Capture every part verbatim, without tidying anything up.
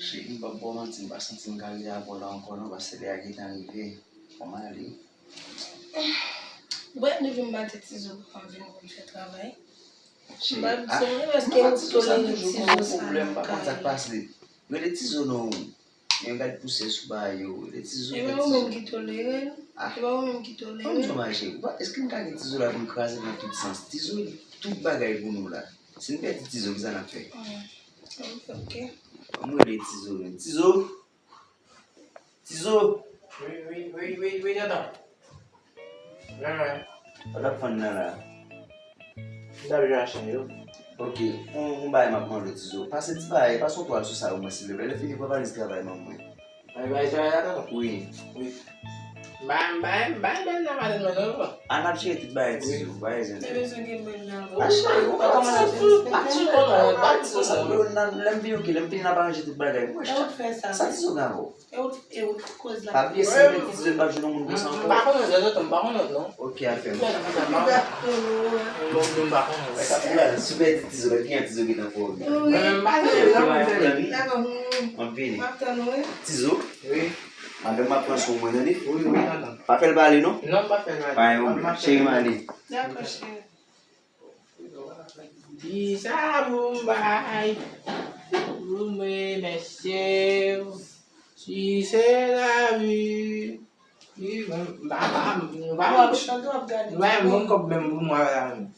Cheri, m p ap ba w manti, m pa santi m ka rete avè w la ankò non, paske lè a gentan rive. Fò m ale. Brèt depi m mate Tizo pou m vin pou m fè travay. M pa sonje paske ou tolere Tizo sa nan kay. Rele Tizo non. Yo gad pousè sou bagay yo. Rele Tizo. E pa ou menm ki tolere l? E pa ou menm ki tolere l? Ban m di w bagay cheri. Èske m ka gen Tizo la pou m kraze l nan tout sans? Tizo tout bagay pou nou la. Si n pèdi Tizo, kisa n ap fè? Ok. Ban m rele Tizo menm. Tizo! Tizo! Wi, wi, wi, wi, wi, tonton. Wi, wi. Sa w t ap fann nan la? M t ap jwe a chen yo. Ok, yon, yon bagay m ap mande w, Tizo. Pase ti bagay, pase yon twal sou sa omwen, silvouplè. Lè fini, pran valiz travay ban mwen. Mwen bay travay la, tonton? Wi. M bay, m bay, m bay bèl nan madanm mwen, non, tonton? Ann ap jere tout bagay, Tizo. Bagay zen. Te bezwen gen bèl nan. A cheri, ou pa ti sou, pa ti sou konnen, pa ti sou sa. Lè m vini, ok, lè m vini, n ap aranje tout bagay. Mwen, sa Tizo gen avè w? E ou, e ou ki koz la. Pa bliye si m mete Tizo, m p ap jwenn yon moun konsa ankò. M pa konnen lòt, m pa konnen lòt, non. Ok, afè m. M pa konnen. M pa konnen. Mwen ka fè la, si w pèdi Tizo, mwen gen Tizo gentan fò. Mwen menm m pa konnen, non, mwen fè. M ap vini. M ap tann ou, wi. Tizo, Wi, madanm m ap pran swen mwen, tande? Wi, wi, madanm. Pa fè l pale, non? Non, m pa fè l pale. Pa gen pwoblèm. Cheri, m ale. Dakò, cheri. Kisa pou m bay pou m remèsye w? Si se lavi. Wi, m pa, m pa, m pa, Ou ap chante, w ap gade. M pa yon bon kòb menm pou mwen la menm.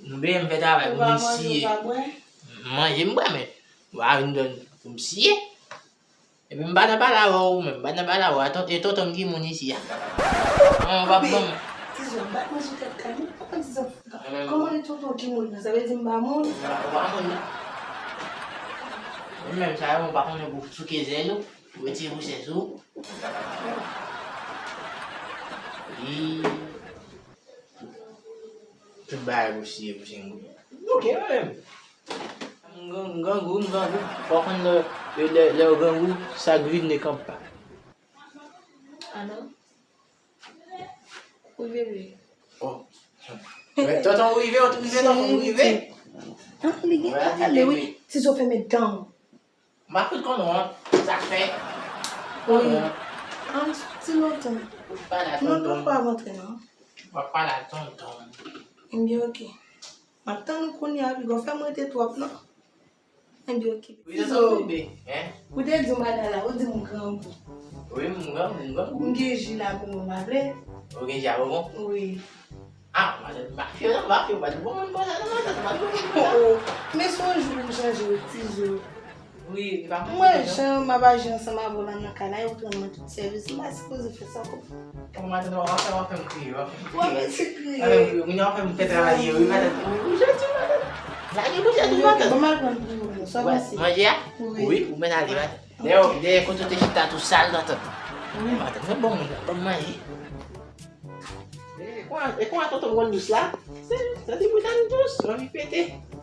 M benyen m fè travay pou m siye. Manje m bwè, men m pa vin donn pou m siye. Epi m pa nan pale avè w menm, m pa nan pale avè w. E tonton m ki moun isi a. An, w ap ban m. Tizo, bat mwen sou tèt kay mwen. Kòman Tizo? Kòman e tonton ki moun nan? Sa vle di m pa moun? Ou pa moun non. Mwen menm sa yo, m pa konnen pou souke zèl ou, pou retire pousyè sou ou. Wi. Tout bagay pou siye, pou siye. Ok, mwen menm. M grangou, m grangou, m grangou. Fò w konn lè, lè, lè, lè w grangou, sa grine kanpe pa. Alo? Wi, bebe. Oh. Tonton rive, tonton rive, tonton rive. An, li gen ale, wi. Tizo fèmen dan w. M pa fout konnen w, sa fè. Wi. An, ti lontan. Ou pale a Non, non, tonton. Pa rantre, non. W ap pale a tonton. Ebyen, ok. M ap tann ou kounye a, piga w fè m rete twòp, non. Ebyen, ok. Wi, tonton bebe, hein? Ou te di w madan la, ou di m grangou. Wi, m grangou, m grangou. M gen ji la pou mwen, pa vle? Ou gen ji a pou mwen? Wi. Ah, matant, m pa fè w non, m pa fè w, pa di bon moun konsa non, matant, m pa di bon moun konsa. Oh, oh. Men se yon jou pou m chanje w, Tizo. Wi, li pa Mwen jan m ap aji ansanm avè w la nan kay la, e ou t rann mwen tout sèvis, m pa sipoze fè sa ankò. Bon, matant, w ap fè, w ap fè m kriye, w ap fè m Ou ap kriye. fè kriye. W ap fè m kriye, w ap fè m fè travay yo, wi, matant. Ou jodi, matant. Lage bouch la, matant. Bon, m al pran pou ou, sa pase. Manje a? Wi. Wi, ou mèt ale, matant. Dèyè, dèyè, kote w te chita tou sal, matant. Wi, matant, fè bon moun la, ban m manje. E kon, e kon tonton konn dous la? Se, se ti boutan dous, m anvi pete.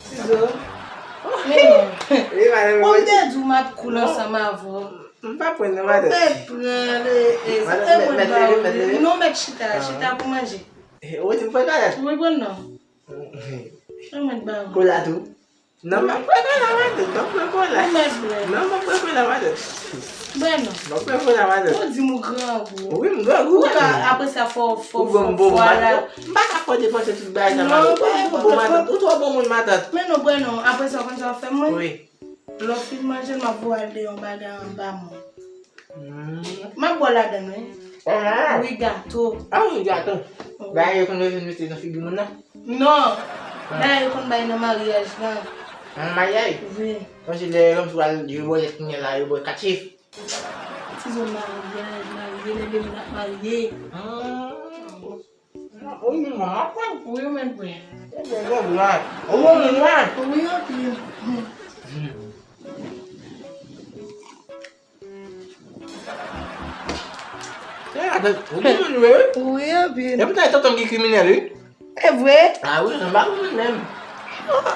Tizo. Men non. Ou te di w m ap koul ansanm avè w. M pa pran nan matant. Ou te pran le, e, sa te mwen ba ou. Non, mèt chita, chita pou manje. Ou di m pran matant? Wi, pran non. Sa mwen ba ou. Kola tou. Non, m ap pran kola matant, m ap pran kola. Ou mèt bwè. Non, m ap pran kola matant. Bwè non. M ap pran kola matant. Ou di m ou grangou. Wi, m grangou. Ou ka, apre sa, fò, fò, fò, fò ala. M pa ka fè w depanse tout bagay sa matant. Ou twò bon matant, ou twò bon moun matant. Men non, bwè non, apre sa, ou konn sa w fè mwen? Wi. Lè w fin manje l, m ap voye w al deyò yon bagay anba mwen. M ap ba w ladann, wi. Wi, gato. Ah wi, gato. Bagay yo konn bezwen mete nan figi moun nan? Non. Bagay yo konn bay nan maryaj lan. Nan maryaj? Wi. Konsi lè yon sou al jwe bòlèt kounye a la, yo ba w kat chif. Ti zòn maryaj, marye, lè de moun ap marye. Ou menm mwen, m ap pran. Wi, ou menm vre. Ou bon moun la. Ou bon moun la. Wi, anpil. Ou bon moun vre, wi. Wi, anpil. E poutan e tonton m ki kriminèl, wi. E vre? Ah wi, m pa bon moun menm.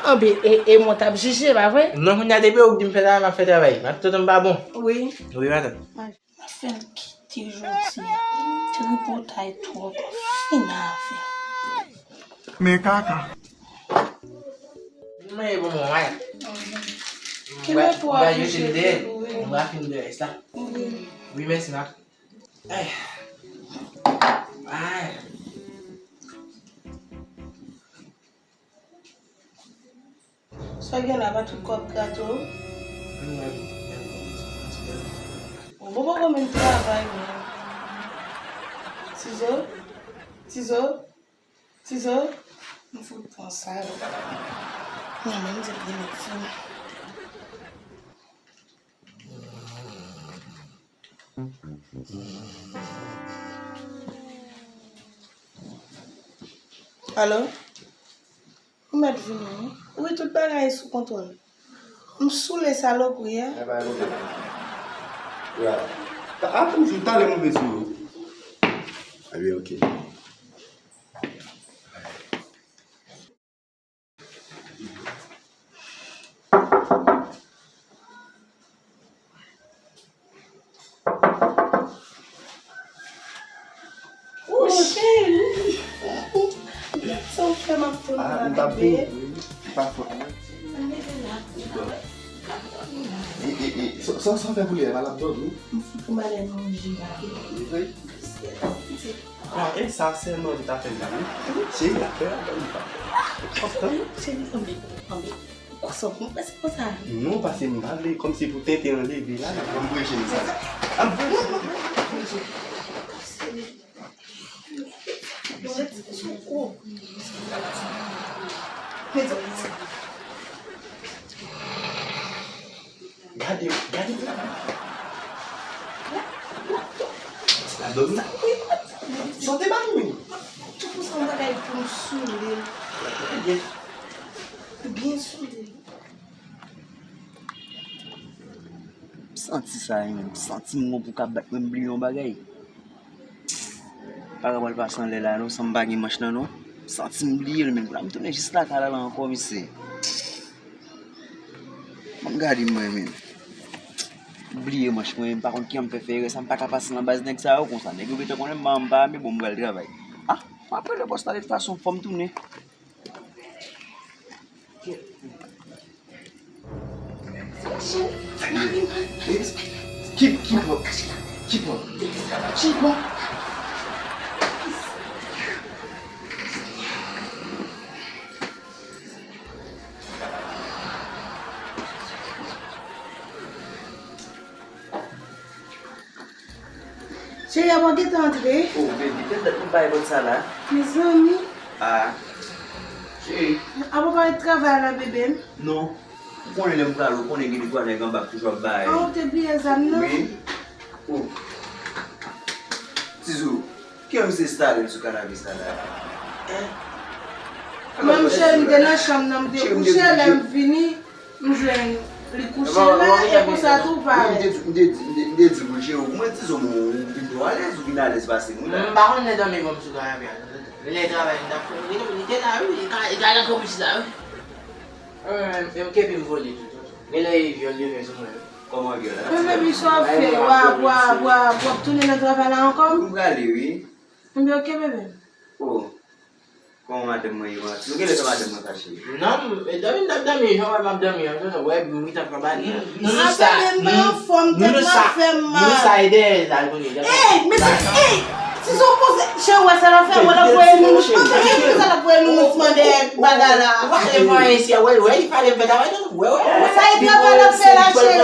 Anpil, e, e mwen t ap jije, pa vre? Non, kounye a depi ou di m fè travay, m ap fè travay. M ap tonton m pa bon. Wi. Wi, matant. M ap fè l kite jodi a. Tripotay twòp. Fin avè l. Men kaka. Mwen e bon mwen. Ki lè pou w ap jije tou, wi. M ka fin de rès la. Wi, mèsi, m ap. Ay. Ay. Sa gen la, pa tout kòb gate w. Bon, bon, bon, bon, menm travay, men. Tizo, Tizo, Tizo, m fout pran sa yo. Non, men m di l gen lòt fanm. Alo? Ou mèt vini, wi. Wi, tout bagay sou kontwòl. M soule salopri a. Epa, epa. Ya. A, toujou, talè m rive sou ou. Ebyen, oke. Oh, cheri. Sa w fè m ap tann la, bebe. Pa fòt mwen. Ann leve la. E, e, e, sa, sa, sa w fè pou li a, pa l ap dòmi? M fout pou m al manje, bebe. Li vre? Bon, e sa sèlman li ta fè m la, wi. Cheri, afè a, li pa fè. Kontan. Cheri, kanpe, kanpe. Konsa, pou m pase konsa. Non, pase m pa vle, kòmsi pou tenten an leve la, nan. Ann voye cheri sa. Ann voye cheri. Gade, gade. L ap dòmi. Sa w te ba li menm? Tou pou sa yon bagay pou m soule l. Byen. Byen soule l. M santi sa wi, menm. M santi m gon pou k ap bat mwen, m bliye yon bagay. Paka pral pase anlè la non, san m pa gen manch lan non. M santi m bliye l menm. Pou la m tounen jis lakay la, la ankò, mesye. Ban m gade mwen menm. M bliye manch mwen, m pa konn kijan m fè fè erè sa, m pa ka pase nan baz nèg sa yo konsa. Nèg yo gentan konnen m pa, m pa ame, bon, m pral travay. Ah, m ap rele bòs la de tout fason, fò m tounen. Ki, ki pòt? Ki pòt? Ki pòt? Cheri, a mwen gentan antre. Oh, baby, tèt dèt ou bay bòt sa la. Mezanmi. Ah. Cheri. A mwen pa travay la, bebe m? Non. Ou konnen lè m prale, ou konnen gen de twa nèg anba k toujou ap bay. Ah, ou te bliye zam nan? Wi. Oh. Tizou, kijan misye stale sou kanape sa la? Hein? Mwen, cheri, m te nan chanm nan, m te kouche, lè m vini, m jwenn li kouche la, e konsa tou, parèt. M te di, m te di, m te, m te di pou l, cheri, mwen, Tizou, mwen, ou vin twò alèz, ou vin alèz pase m, wi la. M pa konn lè dòmi ban m sou kanape a. Lè travay m t ap fè, li, li te la, wi, li ka, li ka nan kòm chita, wi. Mwen menm, menm kepi m vole tou, tonton. Genlè e vyòl yo vin sou mwen, wi. Kòman vyòl la? Men baby, sa w ap fè? W a, w a, w a, w ap tounen nan travay la ankò? M prale, wi. Ebyen, oke, bebe. Oh. Kòman madanm mwen ye, Matye? Nou genlè fè madanm mwen fache. Non, e dòmi m t ap dòmi, jan w wè m ap dòmi an, tonton, wè, m wi t ap anba li an. Nounou sa, Nounou sa, Nounou sa, e dèyè l al kounye a. Ey, mesye, ey! Tizou poze, cheri, wè sa l ap fè, wè l ap voye Nounou, ey, wè sa l ap voye Nounou mande bagay la. Ou pa fè anyen isi a, wè, wè, li pale m fè travay, non? Wè, wè, wè. Sa e travay l ap fè la, cheri?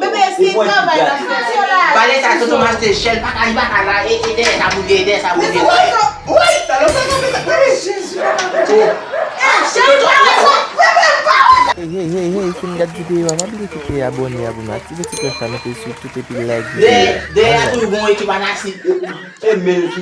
Bebe, se travay l ap fè. Pale sa, tonton, m achte chèl, pa ka, li pa ka la, e, e dèyè sa bouje, e dèyè sa bouje. Wi, talè w pa ka fè sa. Jezi. Ey, cheri, pa wè sa. Bebe, pa wè sa. Hey, hey, hey, hey, si m gad videyo a, pa bliye klike abòne a pou m aktive ti klòch la, mete l sou tout epi like videyo a. Dèyè, dèyè a toujou gon ekip anasik. E men ki.